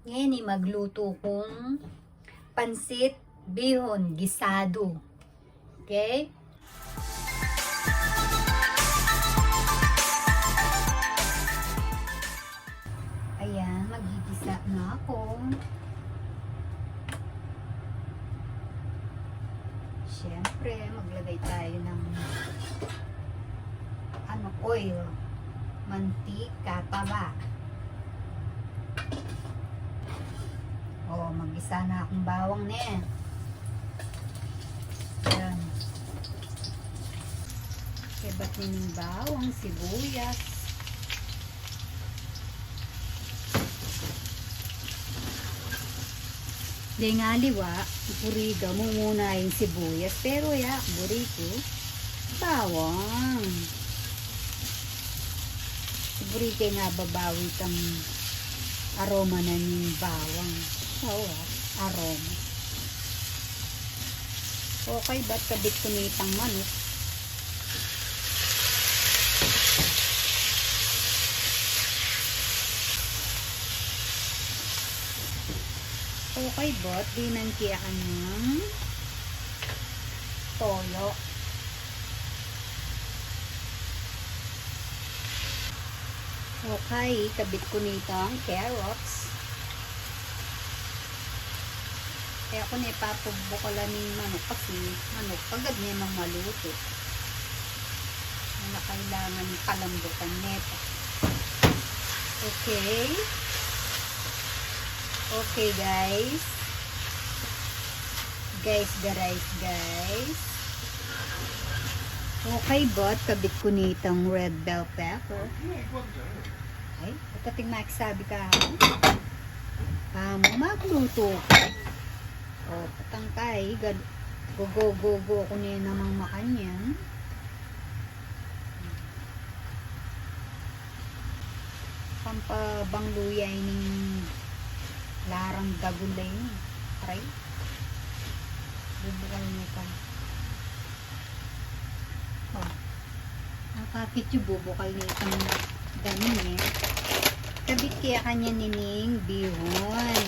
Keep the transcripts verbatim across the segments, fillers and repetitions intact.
Ngeni magluto kung pansit bihon gisado. Okay? Ayan, magigisa na ako. Siyempre, maglagay tayo ng, ano, oil, mantika, taba. O, magisa na akong bawang ne. Yan. Kebat ne ning bawang, sibuyas. Deng aliwa, buri mu muna ing sibuyas. Pero ya, buri ku bawang. Buri ke nga babawi tang aroma na ning bawang. O, aroma. Okay, bat kabit ku ne itang manuk. Okay, bat dinan ke kanyang toyo. Okay, kabit ku ne itang carrots. Kaya ku ne papabukalan ing manuk kasi manuk, agad ne mang malutu. Kaya kailangan palambutan ne pa. Okay. Okay, guys. Guys, guys, guys. Okay, bat kabit ku ne itang red bell pepper. Ay, patating magsabi ka. Pamu magluto ka. O, patang kay, gal-, go, go, go, go, ku ne namang makanyan. Pampabangluya ining larang dagul ini. Aray. Bubukal ne pa. O. Nakakit yu, bubukal ne itang dani ne. Kabit ke kanyan ining bihon.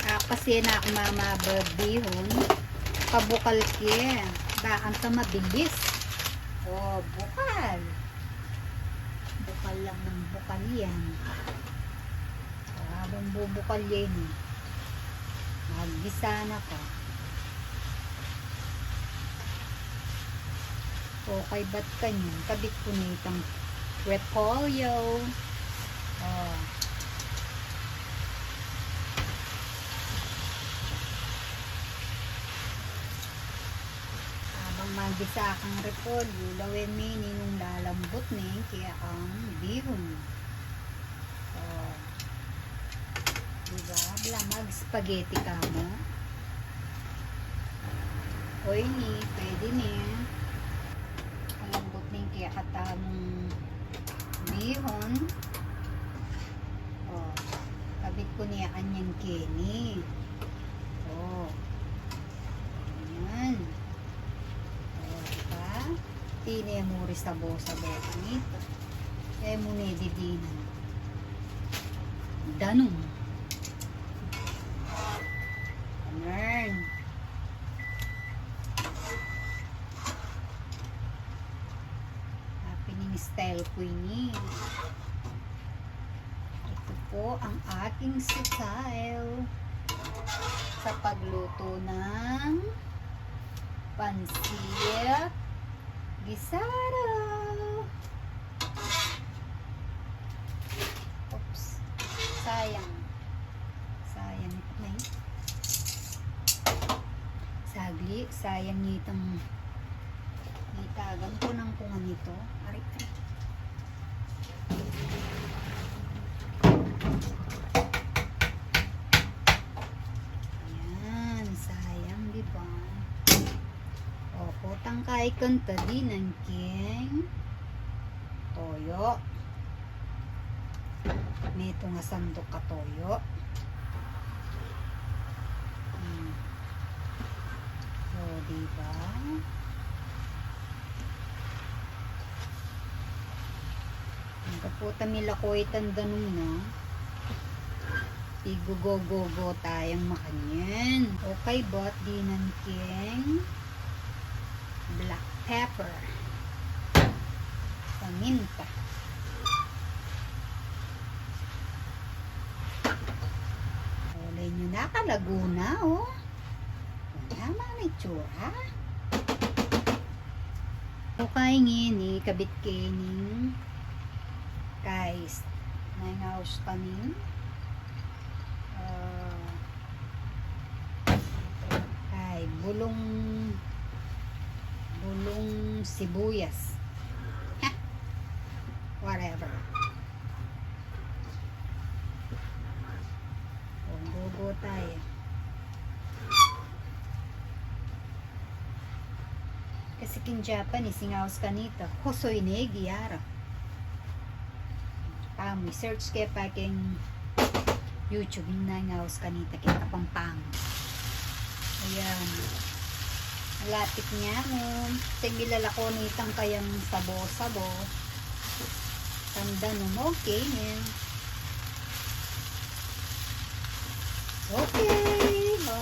Aku kasi, e na ku mamabag bihon. Pabukal ke. Bakanta mabilis. O, bukal. Bukal lang ng bukal yan. O, habang bubukal yan, e, maggisa na ka. Okay, bat kanyan, kabit ku ne itang repolyo. O. Habang magisa kang repolyo, lawen me ne nung lalambut ne ing kekang bihon. O. Diba? Ala, mag-spaghetti ka mu. O, ini, pwede ne. Malambut ne ing kekatamung bihon. O, kabit ku ne kanyan keni. O. Ayan. O, diba? Tine mu ri sabo-sabo kanita. E mu ne didinan danum. Ayan. Happy ning style ku ini. Ito po ang aking style sa pagluto ng pansit gisado. Oops. Sayang. Sayang ito na eh. Sagli, sayang itang itagan ko ng kung ano ito. Aray, aray. Ayan, sayang, di ba? O, potang kay kanta dinan king toyo. Metung a sanduk a toyo. Hmm. O, di ba? Ang kaputa, milako itang danum na. Gugogogo tayang makanyan. Okay, but dinan king black pepper. Paminta. Ole nyo na, kalago na, o. Tama na itsura. Okay, ngeni, kabit ke ning, guys, naingaus kanin. Ah, ay, bulung, bulung sibuyas. Ha! Whatever. Gugogo tayo. Kasi king Japanese, ingaus kanita, hosoi negi ara. Pamu, i-search ke pa king YouTube, ing naingaus kanita king Kapampangan. Ayan. Malapit ne mu. Te, milalako nitang kayang sabo-sabo. Tanda nung okay ne. Okay. O,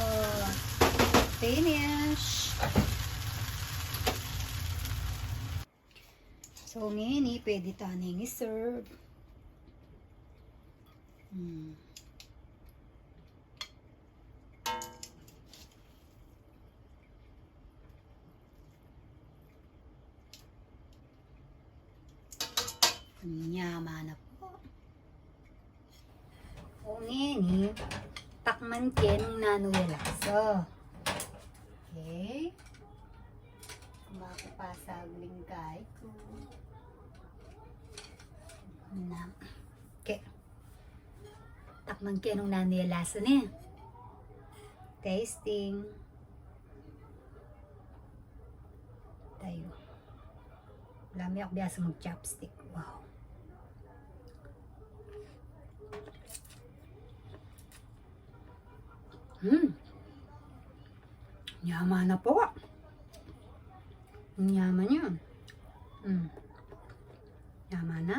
finish. So, ngeni, pwede ta neng i-serve. Hmm. Nyaman na pu. O ngeni, takman ke nung nanu ya lasa. Okay. Maku pa saglit ing kain ku. Na. Okay. Takman ke nung nanu ya lasa ne. Tasting. Tayo. Wala me aku biasa mag-chopstick. Wow. Hmm. Nyaman na pu. Nyaman ya. Hmm. Nyaman na.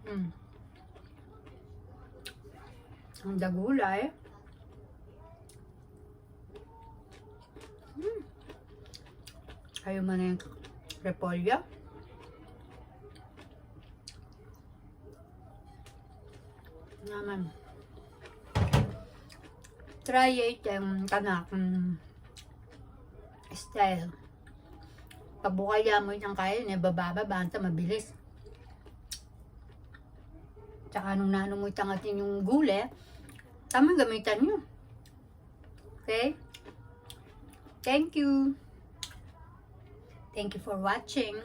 Hmm. Ang dagula e. Hmm. Kayu man ing repolyo. Naman. Try ye itang kanaku style. Pabukal ya mu itang kayu ne, baba-baba, banta mabilis. Tsaka nung nanu mu itang atin yung gule, tamang gamitan nyo. Okay? Thank you. Thank you for watching.